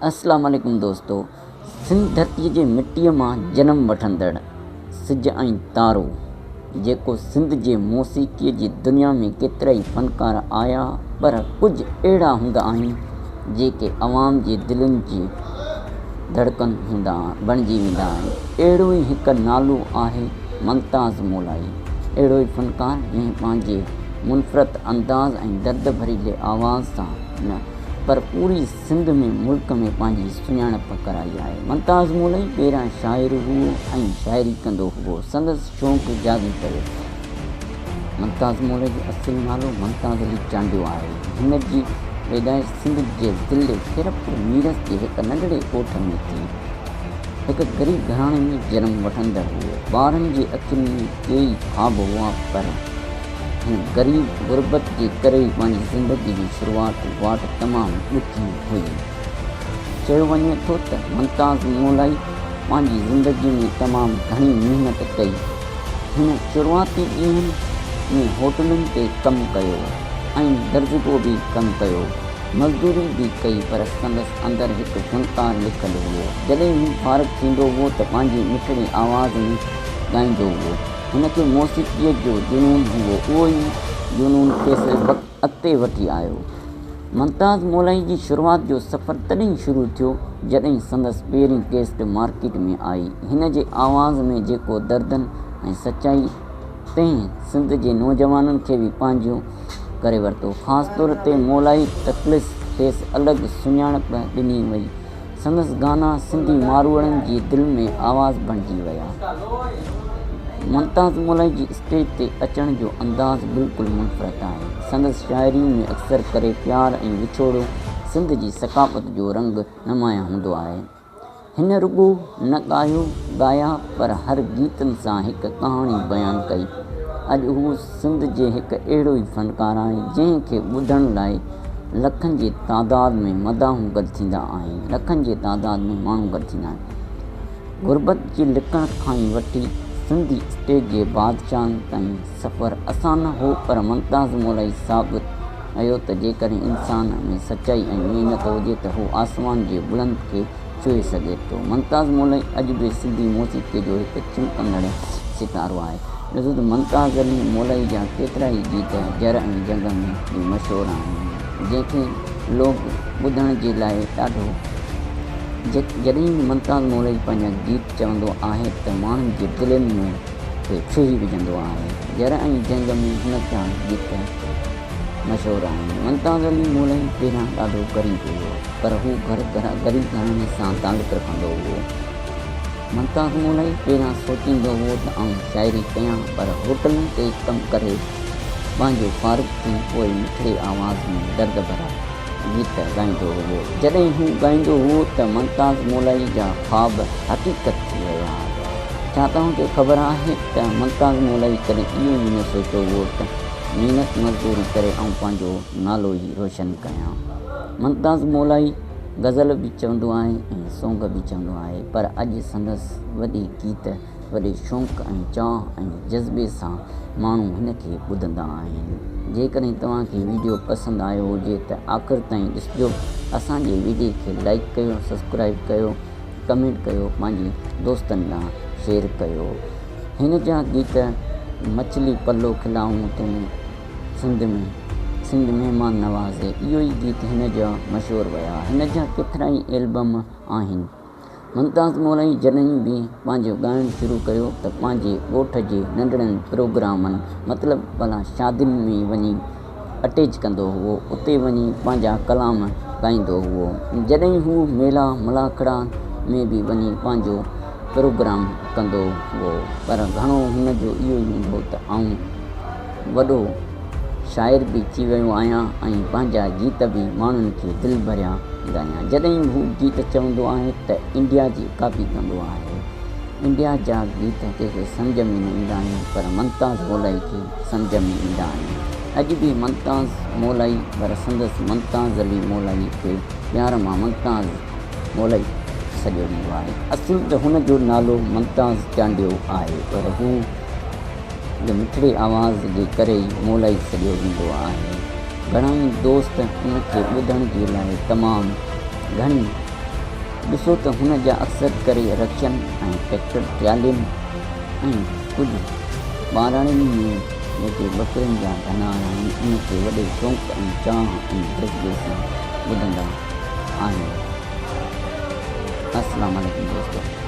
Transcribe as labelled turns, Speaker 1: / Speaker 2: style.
Speaker 1: اسلام عليڪم دوستو سنڌ ڌرتي جي مٽي مان جنم وٺندڙ سج ۽ تارو جيڪو سنڌ جي موسيقي جي دنيا ۾ ڪيترائي فنڪار آيا پر ڪجهه اهڙا هوندا آهن جيڪي عوام جي دلين جي ڌڙڪن هوندا بڻجي ويندا آهن اهڙو ئي هڪ نالو آهي ممتاز مولائي اهڙو ئي فنڪار جنهن پنهنجي منفرد انداز ۽ درد ڀريلي آواز سان نه پر پوري سنڌ ۾ ملڪ ۾ پنهنجي سڃاڻپ ڪرائي آهي. ممتاز مولائي پهريان شاعر هئو ۽ شاعري ڪندو هئو. سندس شوق جاڳي پيو. ممتاز مولائي جو اصل نالو ممتاز علي چانڊيو آهي. هن جي پيدائش سنڌ جي ضلعي خيرپور ميرس جي هڪ ننڍڙي ڳوٺ ۾ ٿي. هڪ غريب گهراڻي ۾ جنم وٺندڙ هئو. ٻارن جي اکين ۾ ڪيئي خواب هئا پر هن غريب غربت جي ڪري ئي پنهنجي زندگي جي شروعات واٽ تمام ڏکي هئي. چيو وڃي ٿو ته ممتاز مولائي پنهنجي زندگي ۾ تمام گهڻي محنت ڪئي. هن شروعاتي ڏينهن ۾ هوٽلن تي ڪم ڪيو ۽ درزڪو به ڪم ڪيو. مزدوري به ڪئي پر سندس اندر هڪ فنڪار لکيل هئو. جڏهن هو فارغ ٿيندو هئو ته پنهنجي مٺڙي آواز ۾ ڳائيندو هئو. هن کي موسيقيء جو جنون هو، اهو ئي جنون کيس اڳتي وٺي آيو. ممتاز مولائي جي شروعات جو سفر تڏهن شروع ٿيو، جڏهن سندس پهرين ڪيسٽ مارڪيٽ ۾ آئي. هن جي آواز ۾ جيڪو دردن ۽ سچائي تنهن سنڌ جي نوجوانن کي به پنهنجو ڪري ورتو. خاص طور تي مولائي تخلص کيس الڳ سڃاڻپ ڏني وئي. سندس گانا سنڌي ماروئڙن جي دل ۾ آواز بڻجي ويا. ممتاز مولائي جي اسٽيج تي اچڻ جو انداز بلڪل منفرد آهي. سندس شاعري ۾ اڪثر ڪري پيار ۽ وڇوڙو سنڌ جي ثقافت جو رنگ نمايان هوندو آهي. هن رڳو نه ڳايو ڳايا پر هر گيتن سان هڪ ڪهاڻي بيان ڪئي. اڄ هو سنڌ جي هڪ اهڙو ئي فنڪار آهي جنهن کي ٻڌڻ لاء لکن جي تعداد ۾ مداحون گڏ ٿيندا آهن، لکن جي تعداد ۾ ماڻهو گڏ ٿيندا آهن. غربت جي لڪڻ کان ئي وٺي سنڌي اسٽيج جي بادشاهن تائين سفر اسان نه هو پر ممتاز مولائي ثابت ڪيو ته جيڪڏهن انسان ۾ سچائي ۽ محنت هجي ته هو آسمان جي بلند کي ڇهي سگهي ٿو. ممتاز مولائي اڄ به سنڌي موسيقيء جو هڪ چمڪندڙ ستارو آهي. ڏسو ته ممتاز علي مولائي جا ڪيترائي گيت جر ۽ جنگ ۾ به مشهور آهن، جنهن کي لوڪ ٻڌڻ جي لاء ڏاڍو جڏهن به ممتاز مولائي پنهنجا گيت چوندو آهي ته ماڻهن جي دلين ۾ کي ڇهي وجهندو آهي. جر ۽ جنگ ۾ هن جا گيت مشهور آهن. ممتاز علي مولائي پهريان ڏاڍو غريب هيو، پر هو گهر غريب گهراڻي سان تعلق رکندو هئو. ممتاز مولائي پهريان سوچيندو هئو ته آئون شاعري ڪيان پر هوٽلن تي ڪم ڪري پنهنجو فارغ ٿي پوء مٺڙي آواز ۾ درد ڀريا گيت ڳائيندو هئو. جڏهن هو ڳائيندو هئو ته ممتاز مولائي جا خواب حقيقت ٿي ويا. ڇا توهان کي خبر آهي ته ممتاز مولائي ڪڏهن اهو ئي نه سوچيو هئو ته محنت مزدوري ڪري آئون پنهنجو نالو ئي روشن ڪيان. ممتاز مولائي غزل به چوندو آهي ۽ سونگ به چوندو آهي پر اڄ سندس وڏي گيت وڏي شوق ۽ چاهه ۽ جذبي سان ماڻهو هن کي ٻڌندا آهن. جيڪڏهن توهان کي ويڊيو پسند آيو هجي ته آخر تائين ڏسجو اسان جي ويڊي کي لائيڪ ڪيو سبسڪرائيب ڪيو ڪمينٽ ڪيو پنهنجي دوستن ڏانهن شيئر ڪيو هن جا گيت مڇلي پلو کلائون تون سنڌ ۾ سنڌ مهمان نوازي اهو ئي گيت هن جا مشهور ويا هن جا ڪيترائي البم آهن ممتاز مولائي جڏهن به پنهنجو ڳائڻ شروع ڪيو ته پنهنجي ڳوٺ جي ننڍڙن پروگرامن مطلب ڀلا شادين ۾ وڃي اٽيچ ڪندو هئو اتي وڃي پنهنجا ڪلام ڳائيندو هئو جڏهن هو ميلا ملاکڙا ۾ به وڃي پنهنجو پروگرام ڪندو هئو پر گهڻو هن جو اهو ئي هوندو ته آئون وڏو شاعر به ٿي ويو آهيان ۽ پنهنجا گيت به ماڻهن کي دل ڀريا ڳايان. جڏهن به هو گيت چوندو آهي ته انڊيا جي ڪاپي ڪندو آهي. انڊيا جا گيت ڪنهن کي سمجهه ۾ نه ايندا آهن پر ممتاز مولائي کي سمجهه ۾ ايندا آهن. اڄ به ممتاز مولائي پر سندس ممتاز علي مولائي کي پيار مان ممتاز مولائي سڏيو ويندو آهي. اصل ته هن جو نالو ممتاز چانڊيو آهي پر هو جي مٺڙي آواز جي ڪري ئي مولائي سڏيو ويندو آهي. گهڻائي دوست ان کي ٻڌڻ جي لاء تمام گهڻي ڏسو ته هن جا اڪثر ڪري رڪشن ۽ ٽريڪٽر ٽرالين ۽ ڪجهه ٻاراڻين ۾ جيڪي ٻڪرين جا ڌنار آهن ان کي وڏي شوق ۽ چاهه ۽ جذبي سان ٻڌندا آهن. السلام عليڪم دوستو.